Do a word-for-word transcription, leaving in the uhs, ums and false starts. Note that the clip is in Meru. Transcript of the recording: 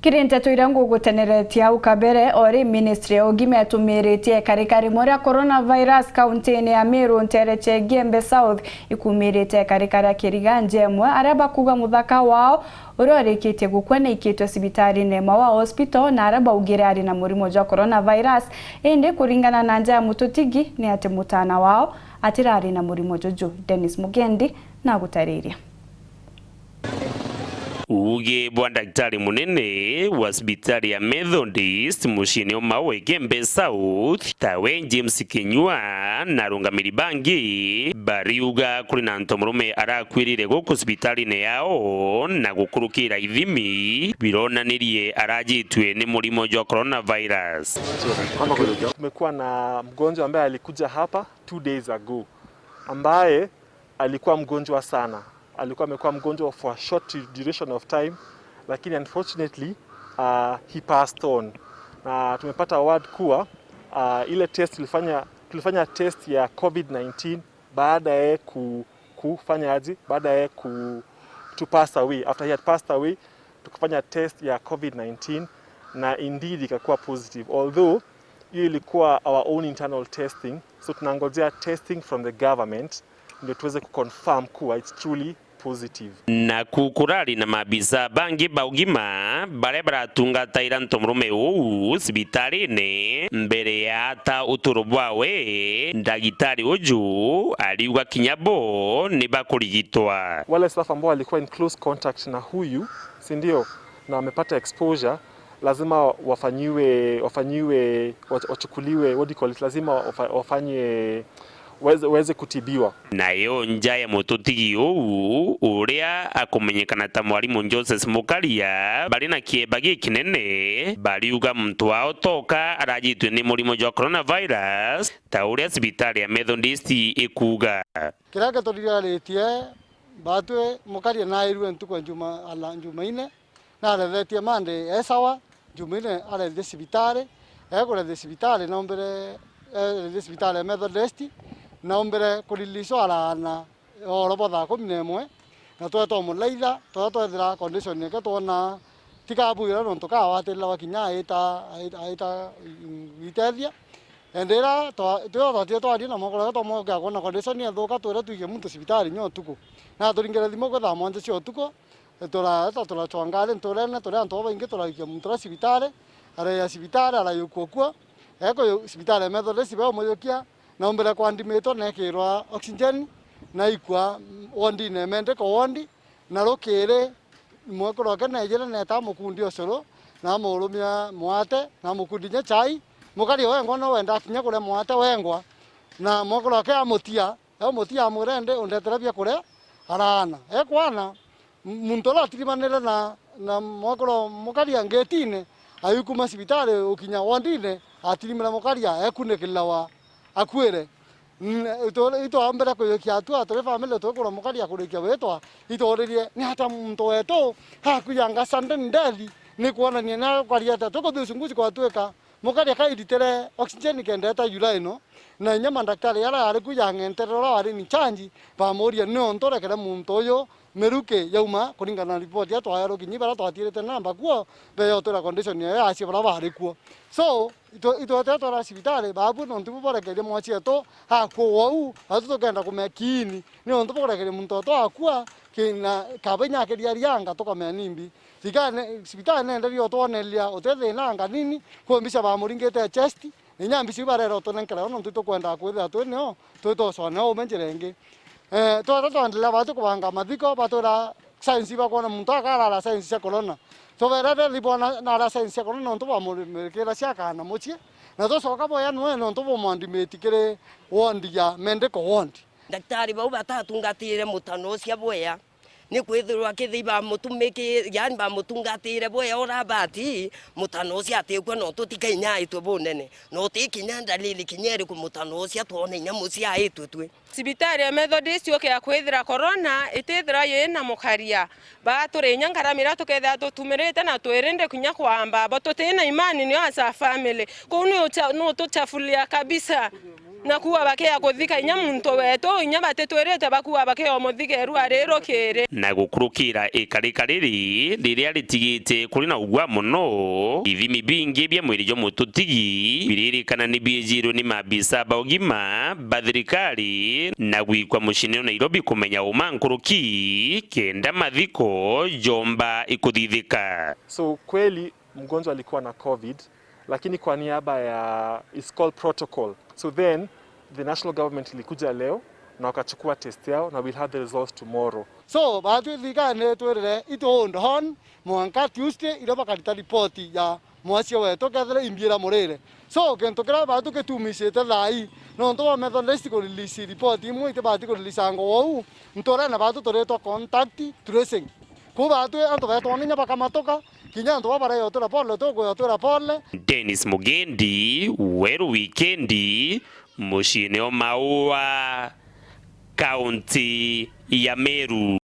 Kiri nteto iria nguguteneretie au kabere, ori ministry ya ugima itumiritie ikarika rimwe ria coronavirus kaunti-ini ya Meru, ntere cia Igembe South, ikumirite ikarika ria Kiriga njemwe, aria bakuga muthaka wao uria urikitie gukua naikitwe cibitari-ini imwe wa hospital, na aria baugire ari na murimo jwa coronavirus, indi kuringana na nja ya mututigi ni ati mutana wao atirari na murimo juju. Dennis Mugendi na agutariria. Uugi bwa ndaktari munene wa cibitari ya Methodist muciini umwe wa Igembe South, tawe James Kinyua na arungamiri bangi bariuga kuri na ntomurume arakwirire guku cibitari-ini yao na gukurukira ithimi bironanirie arajitue ni murimo jwa coronavirus. Tumekuwa na mgonjwa ambaye alikuja hapa two days ago, ambaye alikuwa mgonjwa sana. Alikuwa amekuwa mgonjwa for a short duration of time, lakini unfortunately, uh, he passed on. Na tumepata word kuwa, uh, ile test tulifanya, tulifanya test ya covid nineteen baada ya ku, kufanya aje, baada ya ku, to pass away. After he had passed away, tukafanya test ya covid nineteen na indeed ikakuwa positive, although hiyo ilikuwa our own internal testing, so tunangojea testing from the government ndio tuweze kuconfirm kuwa it's truly positive. Naku kurari na maabisa bangi ba ugima baria baratungataira ntomurume uu cibitari-ini mbere ya ata uturo bwawe, ndagitari uju ariuga kinya bo ni bakurigitwa. Wale staff ambao walikuwa in close contact na huyu, si ndio, na wamepata exposure, lazima wafanyiwe, wafanyiwe, wach-, wachukuliwe, what do you call it, lazima wafa-, wafanye, waweze, waweze kutibiwa. Nayo nja ya mututigi uu, uria akumenyekana ta mwarimu Joseph Mukaria, bari na kieba gikinene, bariuga muntu wao toka arajitwe ni murimo jwa coronavirus, ta uria cibitari ya Methodist ikuuga. Kiria gituriritie, batwi Mukaria nairue ntuku ya Juma-, ala-, Jumaine, narethetie Monday e sawa, Jumaine arethie cibitari, ekurethie cibitari, naumbire, erethie cibitari ya Methodist, naumbire kureleaswa araana oro bwa thaa kumi na imwe, na twee twamulaitha, twee twethira condition yake twona ti kabwira nontu kagwatirira wa kinya aita, aita, aita, mm, itethia. Ende ira twa-, twi twatire twaria na mwekuru twamwokea kwona condition ethuka, twire twikie muntu cibitari nya utuku. Na aturingire thimu kwi thaa mwanja cia utuku, turata turacwa ngari nturene, turi antu babaingi, turaikia muntu uria cibitari, araia cibitari, arayukua kuo. Eko cibitari ya Methodist baumuyukia, naumbire kwandimitwa nekirwa oxygen, naikua wondine, medical ward, na rukiri mwekuru oke nejire neta mukundi ucuru, na amurumia mwate, na amukundi nya chai. Mukari wengwa no wenda akinya kuria mwate wengwa, na mwekuru oke amutia, amutia amwira, indi undetere bia kuria, araana. Ekwana, M-, muntu uria atirimanire na, na mwekuru Mukaria ngetine, ayukuma cibitari ukinya wondine, atirimira Mukaria, ekunikirira wa, akuire. N-, itu-, itwambire kuyukia atua, turi family, tugikura Mukaria kurikia witwa, ituririe, ni atia muntu wetu akuyanga sudden death? Ni kwonania ni akwaria atia? Tukuthi uchunguzi kwatwika. Mukaria kairitire oxygen kenda eta yura ino, na inya mandaktari aria ari ku ya ng'enterera uria wari in charge, bamuria, "Ni untu urekere muntu uyu miruki yauma?" Kuringana na ripoti iria twaerwe kinya baria twatiirite namba kuo, beya utwira condition yayo ya acio baria bari kuo. So, itwe, itwete twara cibitari, babu nontu bu borekerie mwaci etu akua ou, atu tukenda kumea kiini, ni untu bukurekeria muntu wetu akua, kina kaba inya akiria rianga tukamea nimbi. Cibitari ne-, cibitari nenderi utwoneria uti thina anga nini, kwi mbica bamuringite chest, na inya mbica iu barera utunenkera yo, nontu itukwenda kwithira twi nio, twitocwa nio ume njira ingi. Eh, twata twendelea batu kubanga mathiko, batwira signs ibakwona muntu akarara signs cia corona. Tuberete thibona nara signs cia corona nontu bwamurikira ciakana mucii, na tucoka boya nwe nontu bumwandimiti kiri ward ya medical ward. Ndagitari bau batatungatire mutano ucio bwea, ni kwithirwa kithi bamutumiki-, yaani bamutungatire bwea uria abati, mutano ucio atikua, no tutikinyaitwe bunene, no ti kinya ndalili kinya iriku mutano ucio twone inya muciaitwe twi. Cibitari ya Methodist yukia kwithira corona itithira yina Mukaria, baturi inya ngarama iria tukethira tutumirite na twirinde kinya kwamba, bo tutina imani nio as a family. Kuu ni ucha-, ni utuchafulia kabisa. Na kuuga bakea kuthika inya muntu wetu, inya batitwirite bakuuga bakea umuthigeru ari rukiri. Na gukurukira ikarika riri riria ritigite kuri na ugwa mono, ithimi bingi bia mwiri jwa mututigi biririkana ni biejirwe ni maabisa ba ugima ba thirikari na gwikwa muciine o Nairobi kumenya uma nkuruki kenda mathiko jomba ikuthithika. So kweli mgonjwa alikuwa na covid, lakini kwa niaba ya, it's called protocol. So then the national government ilikuja leo na wakachukua test yao na we'll have the results tomorrow. So baatwi thirikari ni itwirire ituund on mwanka Tuesday iria bakarita ripoti ya mwacio wetu kethira imbiira murire. So kintu kiria baatwi kitumicite thaa ii nontu bwa Methodist kurelease ripoti imwe itibati kurelease ango wou, nturene baatwi turitwa contact tracing. Kuu baatwi antu beetwa ninya bakamatuka, kinya antu baba bareyotwira pole, tukwiyotwira pole. Dennis Mugendi, Weru Wikendi, muciine o Maua, kaunti ya Meru.